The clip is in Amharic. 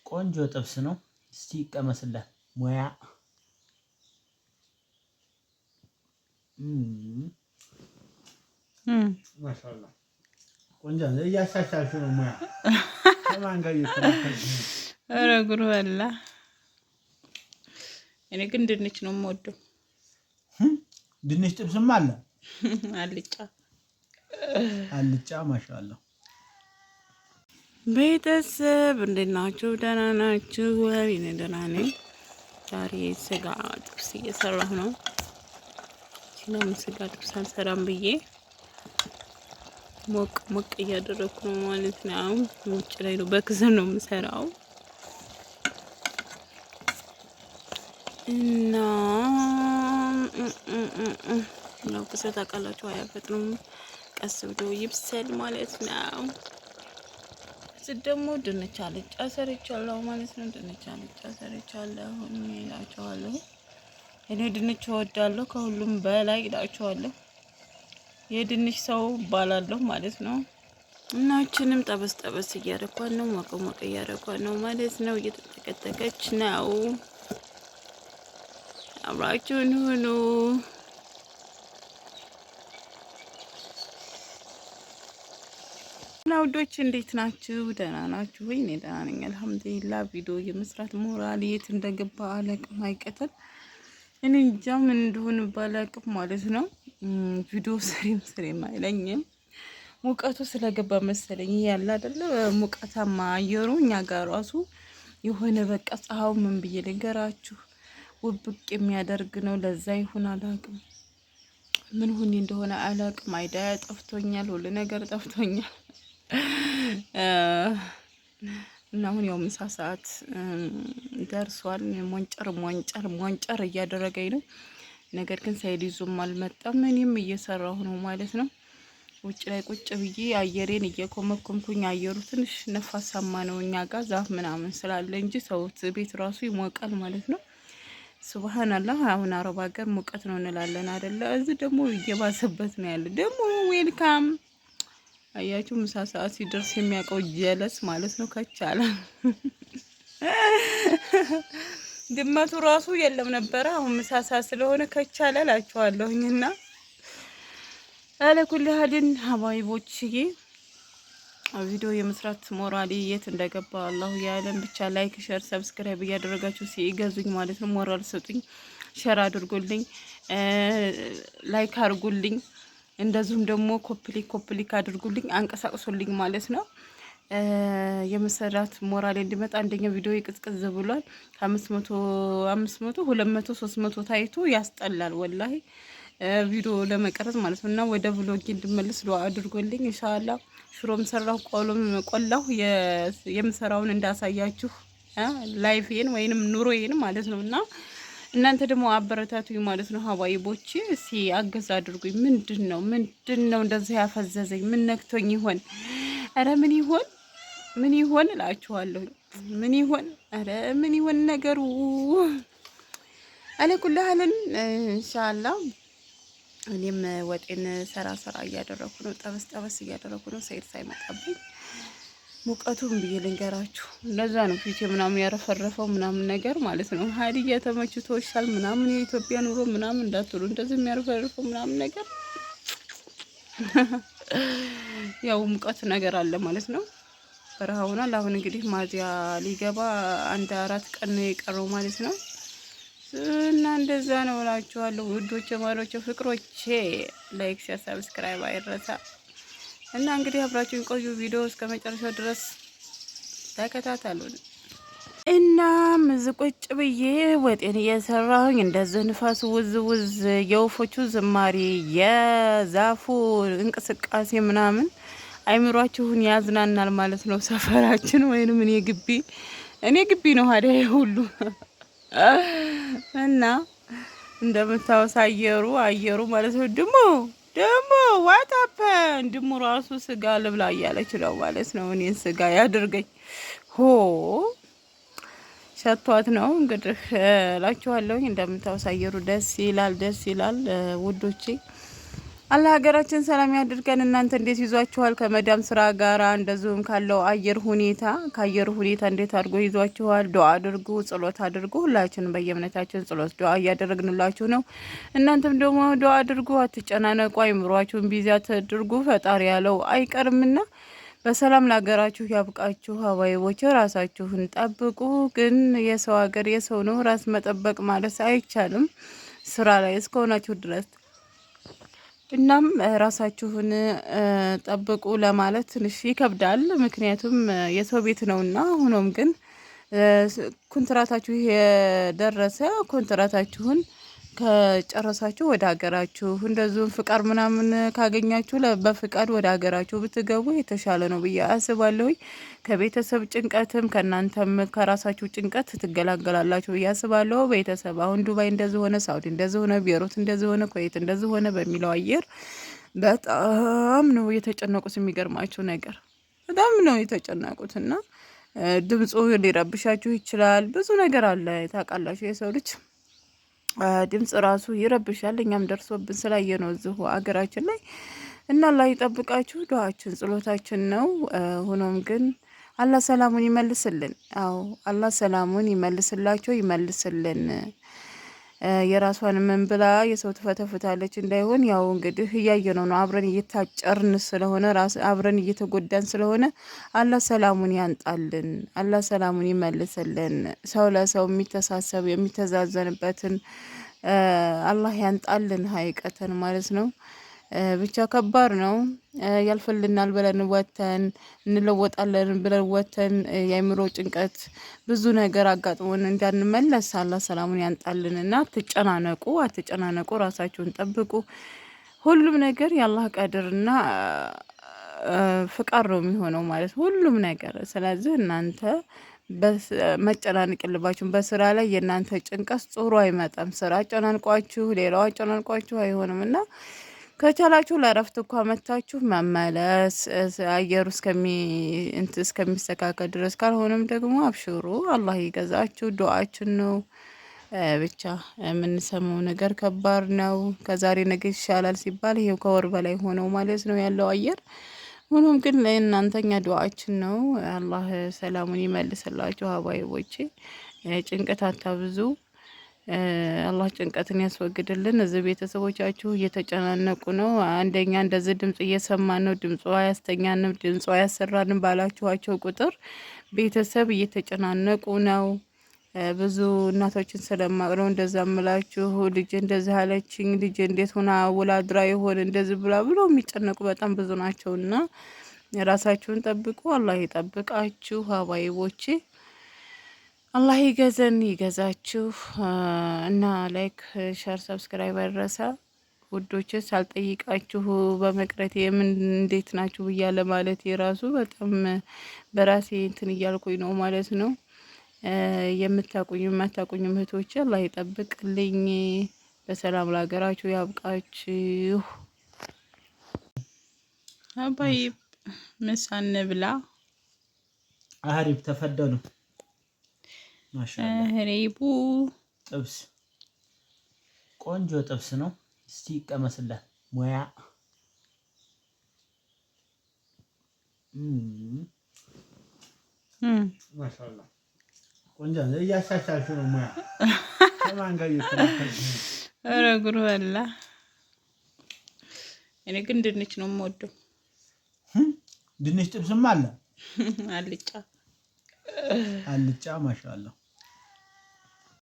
ቆንጆ ጥብስ ነው። እስቲ ይቀመስላት ሙያ። ማሻአላህ ቆንጆ ነው። እያሻሻልሽ ነው ሙያ። ከማን ጋር እየተማከርሽ ነው? ኧረ ጉድ በላ። እኔ ግን ድንች ነው የምወደው። ድንች ጥብስም አለ። አልጫ። አልጫ ማሻአላህ። ቤተሰብ እንዴት ናችሁ? ደህና ናችሁ? እኔ ደህና ነኝ። ዛሬ ስጋ ጥብስ እየሰራሁ ነው። ሲናም ስጋ ጥብስ አልሰራም ብዬ ሞቅ ሞቅ እያደረኩ ነው ማለት ነው። ውጭ ላይ ነው፣ በክሰል ነው የምሰራው እና ያው ክሰል ታውቃላችሁ አያፈጥኑም፣ ቀስ ብሎ ይብሰል ማለት ነው። እዚህ ደግሞ ድንች አልጫ ሰርቻለሁ ማለት ነው። ድንች አልጫ ሰርቻለሁ እላችኋለሁ። እኔ ድንች እወዳለሁ ከሁሉም በላይ እላችኋለሁ። የድንች ሰው እባላለሁ ማለት ነው። እናችንም ጠበስ ጠበስ እያደረኳት ነው፣ ሞቅ ሞቅ እያደረኳት ነው ማለት ነው። እየተጠቀጠቀች ነው። አብራችሁን ሁኑ። እና ውዶች እንዴት ናችሁ? ደህና ናችሁ ወይ? እኔ ደህና ነኝ አልሐምዱሊላህ። ቪዲዮ የመስራት ሞራል የት እንደገባ አላቅም፣ አይቀጥል እኔ እንጃ ምን እንደሆነ ባላቅም ማለት ነው። ቪዲዮ ስሪም ስሪም አይለኝም። ሙቀቱ ስለገባ መሰለኝ። ይሄ ያለ አይደለ ሙቀታማ አየሩ እኛ ጋር ራሱ የሆነ በቃ ፀሐዩ ምን ብዬ ልንገራችሁ ውብቅ የሚያደርግ ነው። ለዛ ይሁን አላቅም፣ ምን ሁኔ እንደሆነ አላቅም። idea ጠፍቶኛል፣ ሁሉ ነገር ጠፍቶኛል። እና አሁን ያው ምሳ ሰዓት ደርሷል። ሞንጨር ሞንጨር ሞንጨር እያደረገኝ ነው። ነገር ግን ሳይድ ይዞም አልመጣም። እኔም እየሰራሁ ነው ማለት ነው። ውጭ ላይ ቁጭ ብዬ አየሬን እየኮመኮምኩኝ፣ አየሩ ትንሽ ነፋሳማ ነው እኛ ጋር ዛፍ ምናምን ስላለ እንጂ ሰው ቤት ራሱ ይሞቃል ማለት ነው። ሱብሃንአላህ አሁን አረብ ሀገር ሙቀት ነው እንላለን አይደለ? እዚህ ደግሞ እየባሰበት ነው ያለ። ደግሞ welcome አያችሁ፣ ምሳ ሰዓት ሲደርስ የሚያውቀው ጀለስ ማለት ነው። ከቻለ ድመቱ ራሱ የለም ነበረ። አሁን ምሳ ሰዓት ስለሆነ ከቻለ እላችኋለሁኝና አለኩል ሀድን ሀባይቦችዬ ቪዲዮ የመስራት ሞራሌ የት እንደገባ አላሁ ያለም። ብቻ like፣ share፣ subscribe እያደረጋችሁ ሲገዙኝ ማለት ነው። ሞራል ስጡኝ፣ share አድርጉልኝ፣ like አድርጉልኝ፣ እንደዚሁም ደግሞ copy link copy link አድርጉልኝ፣ አንቀሳቅሱልኝ ማለት ነው። የመሰራት ሞራሌ እንዲመጣ አንደኛ ቪዲዮ ቅዝቅዝ ብሏል። ከ500 500 200 300 ታይቶ ያስጠላል ወላሂ ቪዲዮ ለመቀረጽ ማለት ነው። እና ወደ vlog እንድመለስ ዱአ አድርጎልኝ ኢንሻአላህ። ሽሮም ሰራሁ፣ ቆሎም ቆላሁ። የምሰራውን እንዳሳያችሁ life ኤን ወይንም ኑሮዬን ማለት ነው። እና እናንተ ደግሞ አበረታቱኝ ማለት ነው። ሀባይቦች እስኪ አገዝ አድርጉኝ። ምንድን ነው ምንድን ነው እንደዚህ ያፈዘዘኝ? ምን ነክቶኝ ይሆን? ኧረ ምን ይሆን ምን ይሆን እላችኋለሁ። ምን ይሆን? ኧረ ምን ይሆን ነገሩ? አለኩል ሀልን ኢንሻአላህ እኔም ወጤን ሰራ ሰራ እያደረኩ ነው። ጠበስ ጠበስ እያደረኩ ነው። ሰይድ ሳይመጣብኝ ሙቀቱን ብዬ ልንገራችሁ። እንደዛ ነው ፊቴ ምናምን ያረፈረፈው ምናምን ነገር ማለት ነው። ሀዲያ ተመችቶሻል ምናምን የኢትዮጵያ ኑሮ ምናምን እንዳትሉ፣ እንደዚህ የሚያረፈርፈው ምናምን ነገር ያው ሙቀት ነገር አለ ማለት ነው። በረሃ ሆኗል። አሁን እንግዲህ ሚያዝያ ሊገባ አንድ 4 ቀን ነው የቀረው ማለት ነው። እና እንደዛ ነው እላችኋለሁ ውዶቼ፣ ማሮቼ፣ ፍቅሮቼ። like፣ share፣ subscribe አይረሳ። እና እንግዲህ አብራችሁን ቆዩ። ቪዲዮ እስከ መጨረሻው ድረስ ተከታተሉን። እና እዚህ ቁጭ ብዬ ወጤን እየሰራሁኝ እንደዚህ ንፋሱ ውዝ ውዝ፣ የወፎቹ ዝማሬ፣ የዛፉ እንቅስቃሴ ምናምን አይምሯችሁን ያዝናናል ማለት ነው። ሰፈራችን ወይንም እኔ ግቢ ነው ሀዲያ ሁሉ እና እንደምታወስ አየሩ አየሩ ማለት ነው። ድሞ ደግሞ what happen ድሞ ራሱ ስጋ ልብላ እያለች ነው ማለት ነው። እኔን ስጋ ያድርገኝ ሆ ሸቷት ነው እንግዲህ እላችኋለሁኝ። እንደምታወስ አየሩ ደስ ይላል፣ ደስ ይላል ውዶቼ። አላህ ሀገራችን ሰላም ያድርገን። እናንተ እንዴት ይዟችኋል? ከመዳም ስራ ጋራ እንደዚሁም ካለው አየር ሁኔታ ከአየር ሁኔታ እንዴት አድርጎ ይዟችኋል? ዱአ አድርጉ፣ ጸሎት አድርጉ። ሁላችንም በየእምነታችን ጸሎት ዱአ እያደረግንላችሁ ነው። እናንተም ደግሞ ዱአ አድርጉ፣ አትጨናነቁ፣ አይምሯችሁን busy አታድርጉ። ፈጣሪ ያለው አይቀርምና በሰላም ለሀገራችሁ ያብቃችሁ። ሀባይቦች ራሳችሁን ጠብቁ። ግን የሰው ሀገር የሰው ነው። ራስ መጠበቅ ማለት አይቻልም ስራ ላይ እስከሆናችሁ ድረስ። እናም ራሳችሁን ጠብቁ ለማለት ትንሽ ይከብዳል። ምክንያቱም የሰው ቤት ነውና። ሆኖም ግን ኮንትራታችሁ የደረሰ ኮንትራታችሁን ከጨረሳችሁ ወደ ሀገራችሁ እንደዚሁም ፍቃድ ምናምን ካገኛችሁ በፍቃድ ወደ ሀገራችሁ ብትገቡ የተሻለ ነው ብዬ አስባለሁኝ። ከቤተሰብ ጭንቀትም ከእናንተም ከራሳችሁ ጭንቀት ትገላገላላችሁ ብዬ አስባለሁ። ቤተሰብ አሁን ዱባይ እንደዚህ ሆነ፣ ሳውዲ እንደዚህ ሆነ፣ ቤሩት እንደዚህ ሆነ፣ ኩዌት እንደዚህ ሆነ በሚለው አየር በጣም ነው የተጨነቁት። የሚገርማችሁ ነገር በጣም ነው የተጨነቁት እና ድምፁ ሊረብሻችሁ ይችላል። ብዙ ነገር አለ ታውቃላችሁ የሰው ልጅ ድምጽ ራሱ ይረብሻል። እኛም ደርሶብን ስላየ ነው እዚሁ አገራችን ላይ እና አላህ ይጠብቃችሁ። ዱዓችን ጸሎታችን ነው። ሆኖም ግን አላህ ሰላሙን ይመልስልን። አዎ አላህ ሰላሙን ይመልስላቸው፣ ይመልስልን። የራሷን ምን ብላ የሰው ትፈተፍታለች እንዳይሆን ያው እንግዲህ እያየነው ነው። አብረን እየታጨርን ስለሆነ አብረን እየተጎዳን ስለሆነ አላህ ሰላሙን ያንጣልን፣ አላህ ሰላሙን ይመልስልን። ሰው ለሰው የሚተሳሰብ የሚተዛዘንበትን አላህ ያንጣልን፣ ሀይቀተን ማለት ነው። ብቻ ከባድ ነው። ያልፈልናል ብለን ወተን እንለወጣለን ብለን ወተን የአእምሮ ጭንቀት ብዙ ነገር አጋጥሞን እንዳንመለስ አላህ ሰላሙን ያንጣልንና አትጨናነቁ፣ አትጨናነቁ፣ ራሳችሁን ጠብቁ። ሁሉም ነገር የአላህ ቀድርና ፍቃድ ነው የሚሆነው ማለት ሁሉም ነገር። ስለዚህ እናንተ መጨናነቅ የለባችሁም። በስራ ላይ የእናንተ ጭንቀት ጥሩ አይመጣም። ስራ አጨናንቋችሁ፣ ሌላው አጨናንቋችሁ አይሆንም እና ከቻላችሁ ለእረፍት እንኳ መታችሁ መመለስ አየሩ እስከሚስተካከል ድረስ፣ ካልሆነም ደግሞ አብሽሩ፣ አላህ ይገዛችሁ። ዱአችን ነው። ብቻ የምንሰማው ነገር ከባድ ነው። ከዛሬ ነገ ይሻላል ሲባል ይሄው ከወር በላይ ሆነው ማለት ነው ያለው አየር። ሆኖም ግን ለእናንተኛ ዱአችን ነው። አላህ ሰላሙን ይመልስላችሁ። ሀባይቦቼ ጭንቀት አታብዙ። አላህ ጭንቀትን ያስወግድልን። እዚህ ቤተሰቦቻችሁ እየተጨናነቁ ነው። አንደኛ እንደዚህ ድምጽ እየሰማን ነው፣ ድምፁ አያስተኛንም፣ ድምፁ አያሰራንም ባላችኋቸው ቁጥር ቤተሰብ እየተጨናነቁ ነው። ብዙ እናቶችን ስለማቅ ነው እንደዛ ምላችሁ። ልጅ እንደዚህ አለችኝ፣ ልጅ እንዴት ሆና ውላድራ ይሆን እንደዚህ ብላ ብሎ የሚጨነቁ በጣም ብዙ ናቸውና ራሳችሁን ጠብቁ። አላህ ይጠብቃችሁ ሀባይቦቼ። አላህ ይገዘን ይገዛችሁ። እና like፣ share፣ subscribe አይረሳ ውዶች። ሳልጠይቃችሁ በመቅረት የምን እንዴት ናችሁ ብያለ ማለት የራሱ በጣም በራሴ እንትን እያልኩኝ ነው ማለት ነው። የምታቁኝ የማታቁኝ እህቶቼ አላህ ይጠብቅልኝ፣ በሰላም ለሀገራችሁ ያብቃችሁ። አባይ ምሳ እንብላ። አሪፍ ተፈደሉ ሬቡ ጥብስ ቆንጆ ጥብስ ነው። እስቲ ይቀመስላት ሙያ ማሻአላ ቆንጆ ነው። እያሻሻልሽ ነው ሙያ ከማን ጋር እየተማከርሽ ነው? ኧረ ጉድ በላ። እኔ ግን ድንች ነው የምወደው። ድንች ጥብስም አለ አልጫ አልጫ ማሻአላ